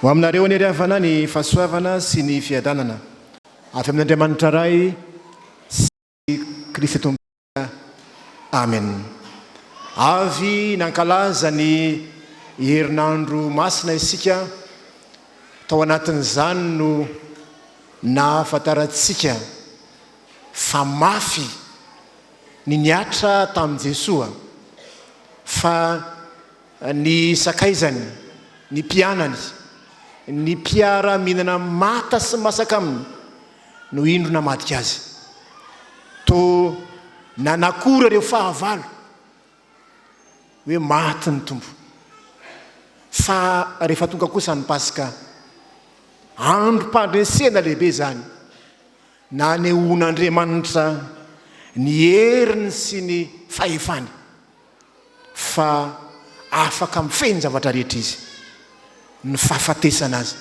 Ho aminareo anie ry havana ny fahasoavana sy ny fiadanana avy amin'Andriamanitra Ray sy Kristy Tompontsika. Amen. Avy nankalaza ny herinandro masina isika, tao anatin'izany no nahafantarantsika fa mafy ny nihatra tamin'i Jesoa fa ny sakaizany, ny mpianany, ny mpiara-mihinana mata sy masaka aminy no indro namadika azy. Toa nanakora ireo fahavalo hoe maty ny Tompo. Fa rehefa tonga kosa ny Paska, androm-pandresena lehibe izany, nanehoan'Andriamanitra ny heriny sy ny fahefany. fa afaka mifehy ny zavatra rehetra izy, ny fahafatesana aza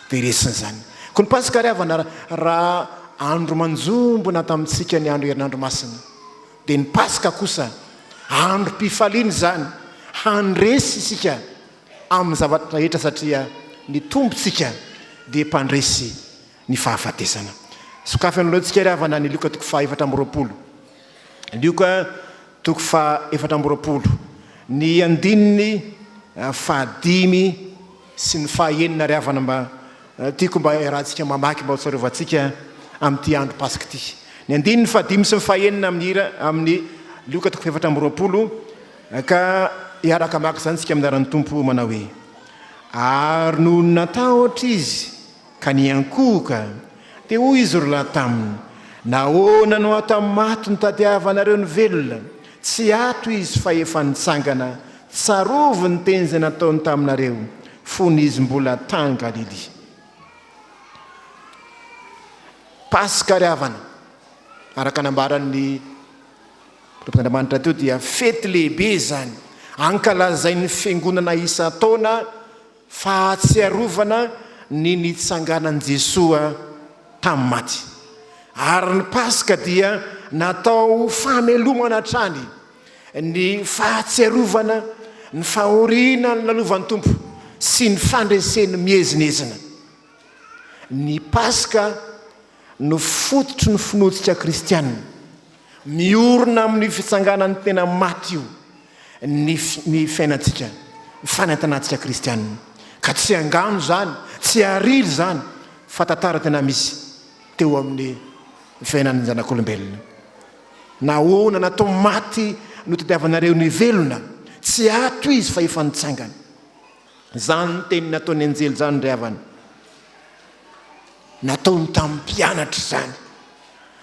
dia resiny izany. Koa ny Paska ry havana, raha andro manjombona tamintsika ny andro herinandro masina, dia ny Paska kosa androm-pifaliana izany, handresy isika amin'ny zavatra rehetra satria ny Tompontsika dia mpandresy ny fahafatesana. Sokafy anoloantsika ry havana ny Lioka toko faha 24. Lioka toko faha 24, ny andininy fahadimy sy ny faha enina ry havana mba tiako mba iarahantsika mamaky mba ho tsarovantsika amin'ity andro Paska ity. Ny andininy fahadimy sy ny faha enina amin'ny hira amin'ny Lioka toko faha 24 ka hiaraka hamaky izany isika amin'ny anaran'ny Tompo manao hoe, Ary nony natahotra izy Ka niankohoka, dia hoy izy roa lahy taminy, Nahoana no ato amin'ny maty no tadiavanareo ny velona? Tsy ato izy fa efa nitsangana, tsarovy ny teny izay nataony taminareo, fony izy mbola tany Galilia. Paska ry havana, araka nambaran'ny Tompon'Andriamanitra teo dia fety lehibe izany, ankalazain'ny Fiangonana isan-taona, Fahatsiarovana ny nitsanganan'i Jesoa tamin'ny maty. Ary ny Paska dia natao ho famelomana hatrany ny fahatsiarovana ny fahoriana nolalovan'ny Tompo sy ny fandreseny miezinezina. Ny Paska no fototry ny finoantsika kristiana. Miorina amin'io fitsanganan'ny tena maty io ny ny fiainantsika, ny fanentanantsika kristiana. Ka tsy angano izany, tsy ariry izany, fa tantara tena misy teo amin'ny fiainan'ny zanak'olombelona. Nahoana natao maty no tadiavanareo ny velona? Tsy ato izy fa efa nitsangana. Izany teny nataon'ny anjely izany ry havana, nataony tamin'ny mpianatra izany,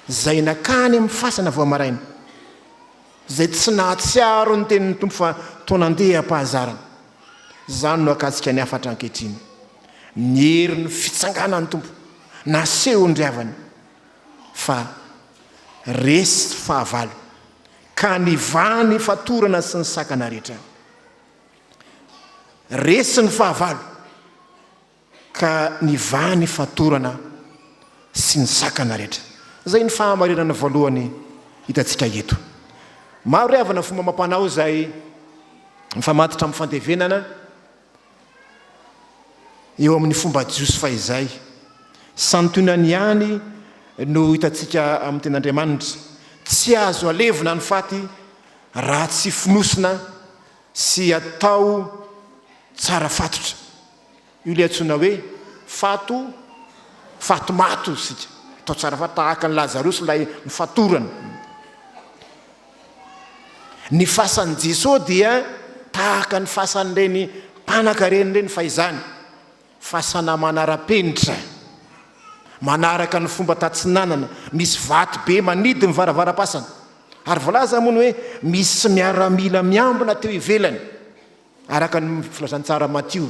izay nakany amin'ny fasana vao maraina. Izay tsy nahatsiaro ny tenin'ny Tompo fa toa nandeha am-pahazarana. Izany no akatsika ny hafatra ankehitriny. Ny herin'ny fitsanganan'ny Tompo nasehony ry havana fa resy fahavalo ka nivaha ny fatorana sy ny sakana rehetra. Resy ny fahavalo. Ka nivaha ny fatorana sy ny sakana rehetra. Izay ny fahamarinana voalohany hitantsika eto. Maro ry havana fomba amam-panao izay mifamatotra amin'ny fandevenana eo amin'ny fomba jiosy fahizay. Santionany ihany no hitantsika amin'ny tenin'Andriamanitra. Tsy azo alevina ny faty raha tsy fonosina sy atao tsara fatotra. Io ilay antsoina hoe fato fato maty hozy isika. Atao tsara fa tahaka an'i Lazarosy ilay nifatorana. Ny fasan'i Jesoa dia tahaka ny fasan'ireny mpanankarena ireny fahizany. Fasana manara-penitra, manaraka ny fomba tatsinanana, misy vato be manidy ny varavaram-pasana. Ary voalaza moa ny hoe misy miaramila miambina teo ivelany. Araka ny filazantsara Matio,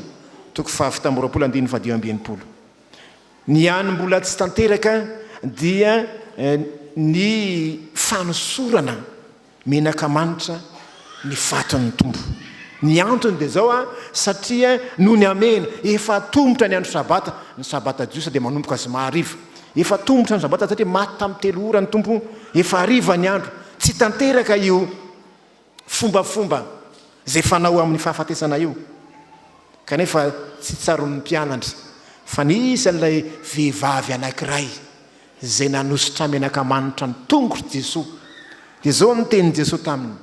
toko faha-27 andininy faha-65. Ny hany mbola tsy tanteraka dia ny fanosorana menaka manitra ny fatin'ny Tompo. Ny antony dia izao, satria noho ny hamehana, efa atomotra ny andro Sabata, ny Sabata jiosy dia manomboka zoma hariva. Efa atomotra ny Sabata satria maty tamin'ny 3 ora ny Tompo, efa hariva ny andro. Tsy tanteraka io fombafomba izay fanao amin'ny fahafatesana io. Kanefa tsy tsaroan'ny mpianatra fa nisy an'ilay vehivavy anankiray izay nanosotra menaka manitra ny tongotr'i Jesoa. Dia izao no tenin'i Jesoa taminy,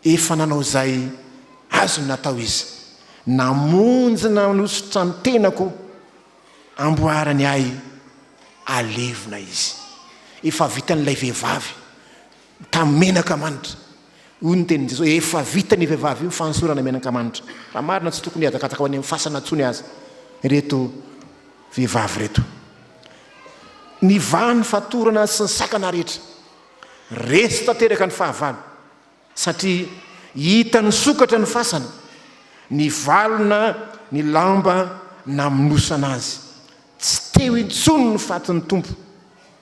Efa nanao izay azony natao izy. Namonjy nanosotra ny tenako amboarany ahy alevina izy. Efa vitan'ilay vehivavy tamin'ny menaka manitra. Hoy ny tenin'i Jesosy, efa vitan'io vehivavy io ny fanosorana menaka manitra. Raha marina tsy tokony hihazakazaka ho any amin'ny fasana intsony aza ireto vehivavy ireto. Nivaha ny fatorana sy ny sakana rehetra. Resy tanteraka ny fahavalo satria hita nisokatra ny fasana, nivalona ny lamba namonosana azy. Tsy teo intsony ny fatin'ny Tompo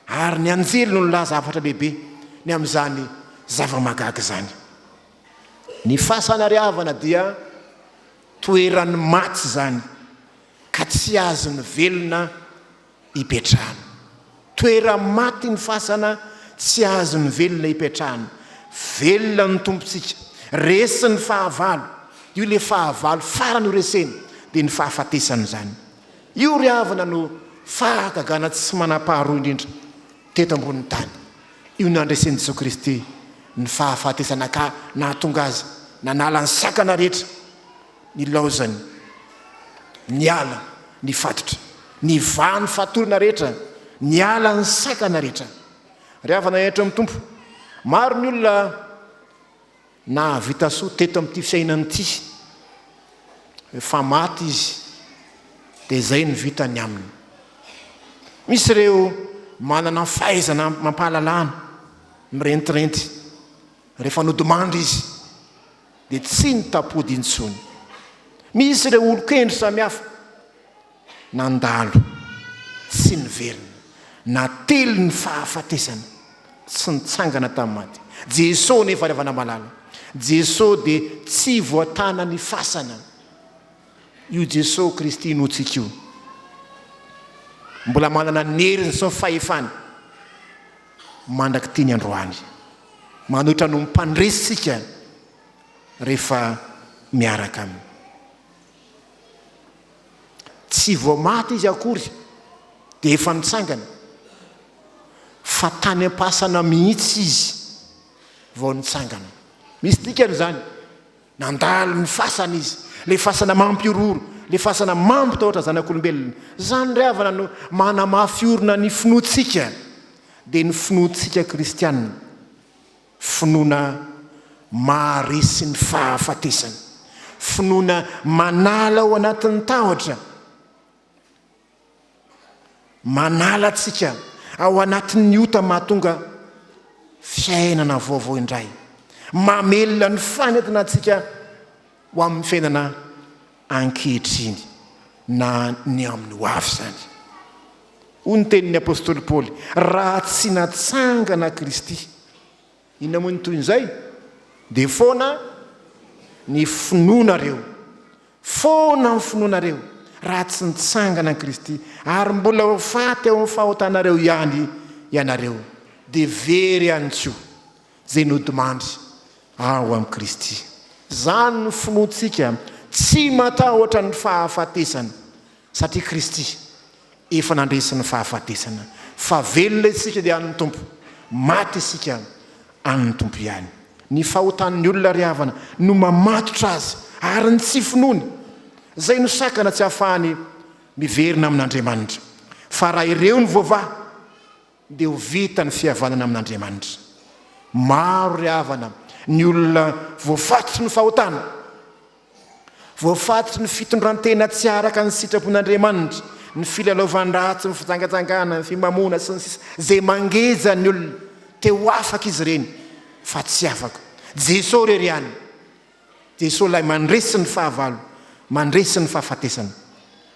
ary ny anjely no nilaza hafatra lehibe ny amin'izany zava-mahagaga izany. Ny fasana ry havana dia toeran'ny maty izany ka tsy azon'ny velona ipetrahana. Toera-maty ny fasana tsy azon'ny velona ipetrahana. Velona ny Tompontsika. Resy ny fahavalo. Io ilay fahavalo farany ho reseny, dia ny fahafatesana izany. Io ry havana no fahagagana tsy manam-paharoa indrindra teto ambonin'ny tany. Io nandresen'i Jesoa Kristy ny fahafatesana ka nahatonga Azy nanala ny sakana rehetra nilaozany niala ny fatotra, nivaha ny fatorana rehetra, niala ny sakana rehetra. Ry havana eto amin'ny Tompo, maro ny olona nahavita soa teto amin'ity fiainana ity, efa maty izy, dia izay no vitany aminy. Misy ireo manana fahaizana mampahalalana, mirentirenty, rehefa nodimandry izy, dia tsy nitapody intsony. Misy ireo olon-kendry samihafa nandalo tsy niverina, nately ny fahafatesana, tsy nitsangana tamin'ny maty. Jesoa nefa ry havana malala, Jesoa dia tsy voatana ny fasana. Io Jesoa Kristy inoantsika io, mbola manana ny heriny sy ny fahefany mandrak'ity ny androany. Manohitra no mpandresy isika rehefa miaraka aminy. Tsy vao maty izy akory dia efa nitsangana, fa tany am-pasana mihitsy izy vao nitsangana. Misy dikany izany. Nandalo ny fasana izy, ilay fasana mampihorohoro, ilay fasana mampitahotra zanak'olombelona. Izany ry havana no manamafy orina ny finoantsika, dia ny finoantsika kristiana, finoana maharesy ny fahafatesana, finoana manala ao anatin'ny tahotra, Manala antsika ao anatin'ny ota mahatonga fiainana vaovao indray. Mamelona ny fanentina antsika ho amin'ny fiainana ankehitriny na ny amin'ny ho avy izany. Hoy ny tenin'ny apostoly Paoly, raha tsy natsangana Kristy, inona moa ny tohin'izay? Dia foana ny finoanareo. Foana ny finoanareo raha tsy nitsangana an'i Kristy, ary mbola ho faty ao amin'ny fahotanareo ihany ianareo, dia very ihany koa izay nodimandry ao amin'i Kristy. Izany no finoantsika, tsy matahotra ny fahafatesana, satria Kristy efa nandresy ny fahafatesana. Fa velona isika dia an'ny Tompo, maty isika an'ny Tompo ihany. Ny fahotan'ny olona ry havana no mamatotra azy ary ny tsy finoany, izay no sakana tsy ahafahany miverina amin'Andriamanitra. Fa raha ireo no voavaha dia ho vita ny fihavanana amin'Andriamanitra. Maro ry havana ny olona voafatotry ny fahotana. Voafatotry ny fitondran-tena tsy araka ny sitrapon'Andriamanitra, ny filalaovan-dratsy, ny fijangajangana, ny fimamoana, sy ny sisa, izay mangeja ny olona. Te ho afaka izy ireny, fa tsy afaka. Jesoa irery ihany. Jesoa ilay mandresy ny fahavalo, mandresy ny fahafatesana,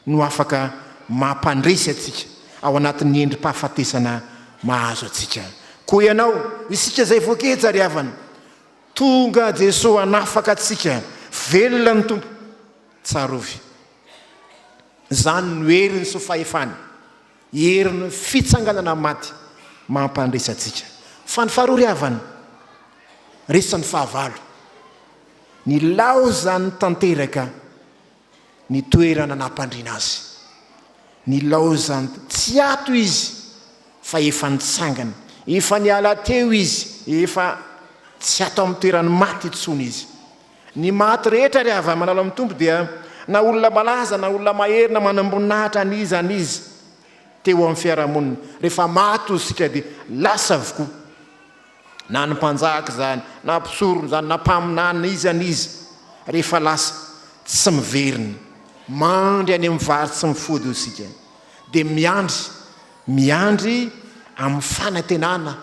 no afaka mampandresy antsika ao anatin'ny endri-pahafatesana mahazo antsika. Koa ianao, isika izay voageja ry havana, Tonga Jesoa hanafaka antsika, velona ny Tompo, tsarovy. Izany no heriny sy fahefany, herin'ny fitsanganana amin'ny maty mampandresy antsika. Fa ny faharoa ry havana, resin'ny fahavalo, nilaozany tanteraka. ny toerana nampandriana azy. Nilaozan tsy ato izy fa efa nitsangana, efa niala teo izy, efa tsy ato amin'ny toeran'ny maty intsony izy. Ny maty rehetra ry havana manalo amin'ny Tompo dia na olona malaza na olona mahery na manamboninahitra an'iza an'iza teo amin'ny fiarahamonina, rehefa maty hozy isika dia lasa avokoa. Na ny mpanjaka izany, na mpisorona izany, na mpaminany, na iza na iza, rehefa lasa, tsy miverina. Mandry any amin'ny vary tsy mifody hoy isika. Dia miandry, miandry amin'ny fanantenana,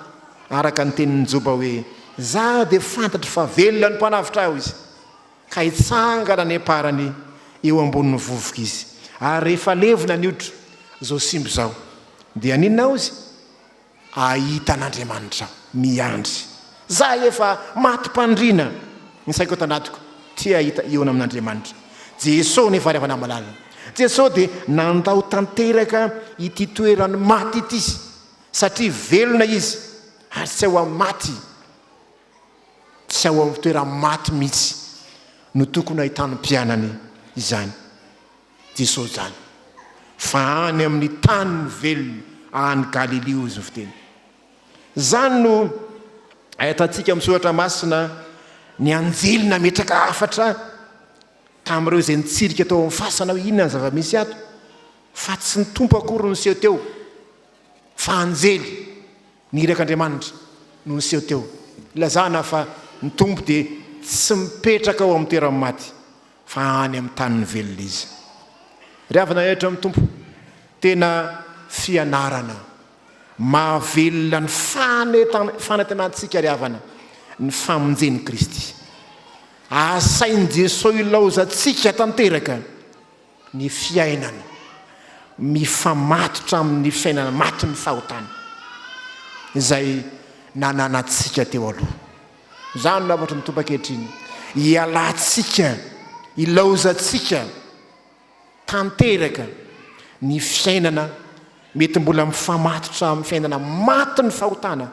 araka ny tenin'i Joba hoe, Izaho dia fantatro fa velona ny Mpanavotra ahy, hoy izy, ka hitsangana any am-parany eo ambonin'ny vovoka izy. Ary rehefa levona ny hoditro, izao simba izao, dia haninona, hoy izy? Hahita an'Andriamanitra aho. Miandry. Za efa matim-pandriana ny saiko ato anatiko, te hahita hihaona amin'Andriamanitra. Jeso nefa ry havana malala. Jeso dia nandao tanteraka ity toeran'ny maty ity satria velona Izy ary tsy ao amin'ny maty, tsy ao amin'ny toeran'ny maty mihitsy no tokony hahitan'ny mpianany izany. Jesosy izany, fa any amin'ny tanin'ny velona, any Galilia hoy izy ny fiteny. Izany no ahitantsika amin'ny soratra masina ny anjely nametraka hafatra tamin'ireo izay nitsirika tao amin'ny fasana hoe inona ny zava-misy ato, fa tsy ny Tompo akory no niseho teo, fa anjely, ny irak'Andriamanitra no niseho teo. Ilazana fa ny Tompo dia tsy mipetraka ao amin'ny toeran'ny maty, Fa any amin'ny tanin'ny velona izy. Ry havana rehetra amin'ny Tompo, tena fianarana mahavelona ny fanantenantsika ry havana ny famonjen'i Kristy. Asain'i Jesoa ilaozantsika tanteraka ny fiainana mifamatotra amin'ny fiainana matin'ny fahotana izay nananantsika teo aloha. Izany no hafatry ny Tompo ankehitriny. Ialantsika, ilaozantsika tanteraka ny fiainana mety mbola mifamatotra amin'ny fiainana matin'ny fahotana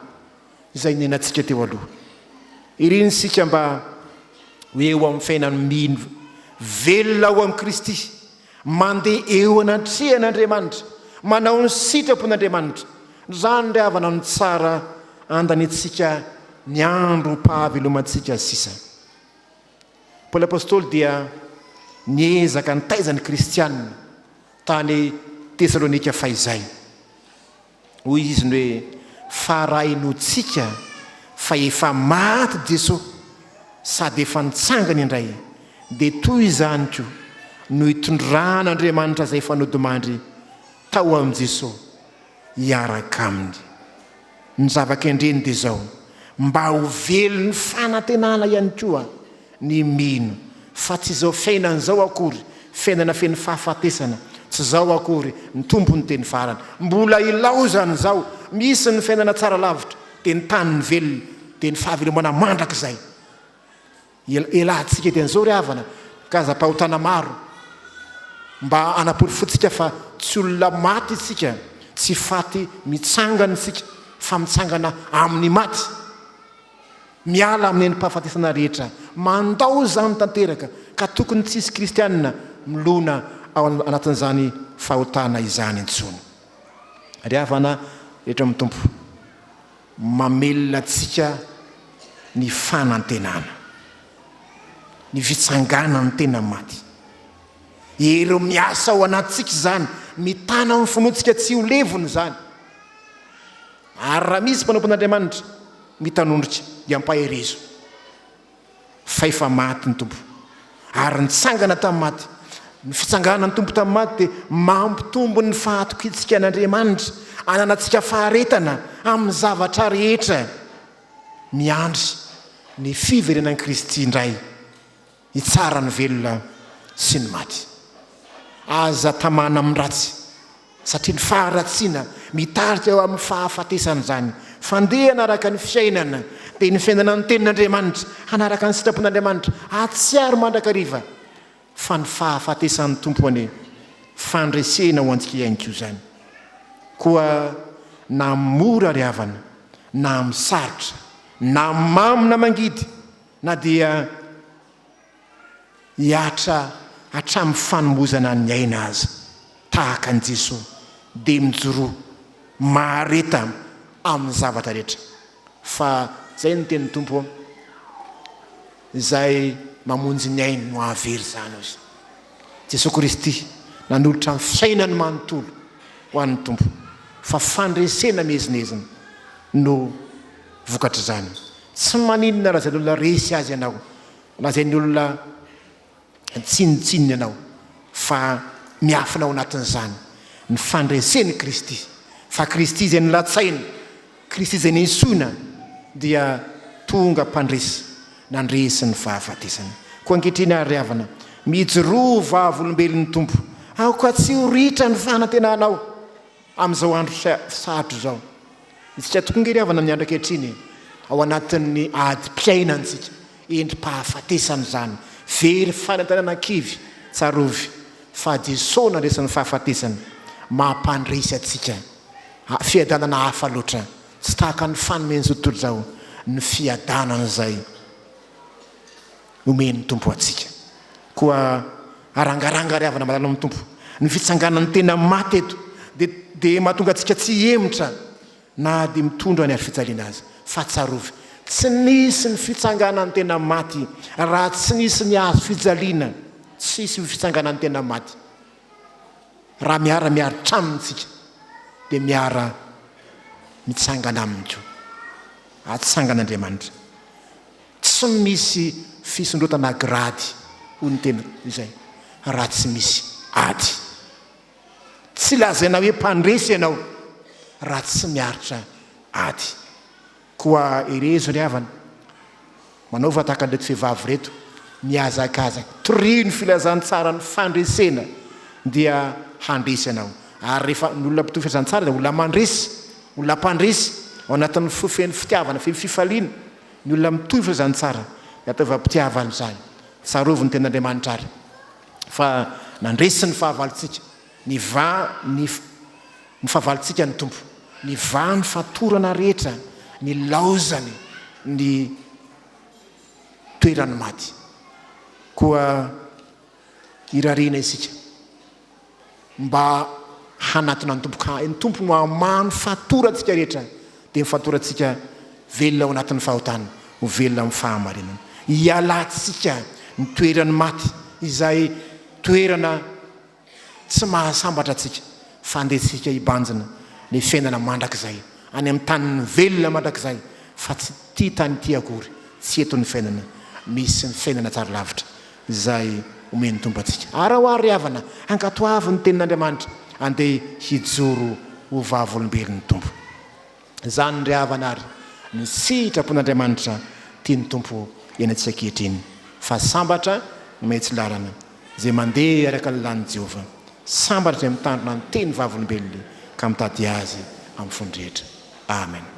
izay niainantsika teo aloha. Iriny isika mba ho eo amin'ny fiainan'ny mino velona ao amin'i Kristy, mandeha eo anatrehan'Andriamanitra, manao ny sitrapon'Andriamanitra. Izany ry havana no tsara andaniantsika ny androm-pahavelomantsika sisa. Paoly Apostoly dia niezaka nitaiza ny kristiana tany Tesalonika fahizay. Hoy izy ny hoe, Fa raha inoantsika fa efa maty Jesoa sady efa nitsangana indray, dia toy izany koa no hitondran'Andriamanitra izay efa nodimandry tao amin'i Jesoa hiaraka aminy. Ny zava-kendreny dia izao, mba ho velon'ny fanantenana ihany koa ny mino fa tsy izao fiainana izao akory, fiainana feno fahafatesana, tsy izao akory ny Tompo no teny farany. Mbola ilaozana izao, misy ny fiainana tsara lavitra, dia ny tanin'ny velona, dia ny fahavelomana mandrakizay. Ialahintsika dieny izao ry havana, karazam-pahotana maro, mba hanaporofoantsika fa tsy olona maty isika, tsy faty mitsangana isika, fa mitsangana amin'ny maty. Miala amin'ny endri-pahafatesana rehetra, mandao izany tanteraka, ka tokony tsy hisy kristiana milona ao anatin'izany fahotana izany intsony. Ry havana rehetra amin'ny Tompo, mamelona antsika ny fanantenana, ny fitsanganan'ny tena maty. Hery miasa ao anatintsika izany, mitana ny finoantsika tsy ho levona izany. Ary raha misy mpanompon'Andriamanitra mitanondrika dia ampaherezo fa efa maty ny Tompo ary nitsangana tamin'ny maty. Ny fitsanganan'ny Tompo tamin'ny maty dia mampitombo ny fahatokiantsika an'Andriamanitra, ananantsika faharetana amin'ny zavatra rehetra miandry ny fiverenan'i Kristy indray. Hitsara ny velona sy ny maty. Aza tamana amin'ny ratsy, satria ny faharatsiana mitarika ho amin'ny fahafatesana izany. Fandehana araka ny fiainana, dia ny fiainana ny Tenin'Andriamanitra, hanaraka ny sitrapon'Andriamanitra, hahatsiaro mandrakariva fa ny fahafatesan'ny Tompo anie fandresena ho antsika ihany koa izany. Koa na mora ry havana, na amin'ny sarotra, na mamy na mangidy, Na dia hihatra hatramin'ny fanombozana ny aina aza. Tahaka an'i Jesoa dia mijoroa, mahareta amin'ny zavatra rehetra. Fa izay no tenin'ny Tompo, Izay mamonjy ny ainy no hahavery izany, hoy izy. Jesoa Kristy nanolotra ny fiainany manontolo ho an'ny Tompo, fa fandresena miezinezina no vokatr'izany. Tsy maninona raha izay olona resy azy ianao, na izay ny olona tsinontsinona ianao, fa miafina ao anatin'izany ny fandresen'i Kristy, fa Kristy izay nolatsaina, Kristy izay nesoina dia tonga mpandresy, nandresy ny fahafatesana. Koa ankehitriny àry ry havana, mijoroa ho vavolombelon'ny Tompo, aoka tsy ho ritra ny fanantenanao amin'izao andro sarotra izao. Isika tokoa ange ry havana ny andro ankehitriny e, ao anatin'ny adim-piainantsika, endri-pahafatesana izany, very fanantenana kivy, tsarovy fa Jesoa nandresy ny fahafatesana, mampandresy antsika. Fiadanana hafa loatra, tsy tahaka ny fanomen'izao tontolo izao ny fiadanana izay omen'ny Tompo antsika. Koa arangaranga ry havana malala amin'ny Tompo, ny fitsanganan'ny tena maty eto dia dia mahatonga antsika tsy hihemotra na dia mitondra ny hazofijaliana aza. Fa tsarovy, tsy nisy ny fitsanganan'ny tena maty raha tsy nisy ny hazofijaliana, tsy hisy ny fitsanganan'ny tena maty. Raha miara miaritra aminy tsika dia miara mitsangana aminy koa. Atsangana Andriamanitra. Tsy misy fisondrotana grady hoy ny teny izay raha tsy misy ady. Tsy lazaina hoe mpandresy ianao raha tsy miaritra ady. Koa herezo ry havana, manaova tahaka an'ireto vehivavy ireto, mihazakazaka, torio ny filazantsaran'ny fandresena dia handresy ianao. Ary rehefa ny olona mpitory filazantsara dia olona mandresy, olona mpandresy, ao anatin'ny fo feno fitiavana, feno fifaliana, ny olona mitory filazantsara dia ataovy am-pitiavana izany. Tsarovy ny tenin'Andriamanitra ary fa nandresy ny fahavalontsika. Nivaha ny ny fahavalontsika ny Tompo. Nivaha ny fatorana rehetra, nilaozany ny toeran'ny maty. Koa irariana isika mba hanatona ny Tompo ka ny Tompo no hamaha ny fatorantsika rehetra, dia ny fatorantsika velona ao anatin'ny fahotana ho velona amin'ny fahamarinana. Hialantsika ny toeran'ny maty izay toerana Tsy mahasambatra antsika fa andehantsika hibanjina ny fiainana mandrakizay any amin'ny tanin'ny velona mandrakizay fa tsy ity tany ity akory, tsy eto ny fiainana, misy ny fiainana tsara lavitra izay omen'ny Tompo antsika. Araho àry ry havana, ankatoavy ny tenin'Andriamanitra, andeha hijoro ho vavolombelon'ny Tompo. Izany ry havana ary ny sitrapon'Andriamanitra tian'ny Tompo iainantsika ankehitriny, fa sambatra ny mahitsy lalana, izay mandeha araka ny lalàn'i Jehovah, sambatra izay mitandrina ny teny vavolombelony ka mitady azy amin'ny fony rehetra. Amen.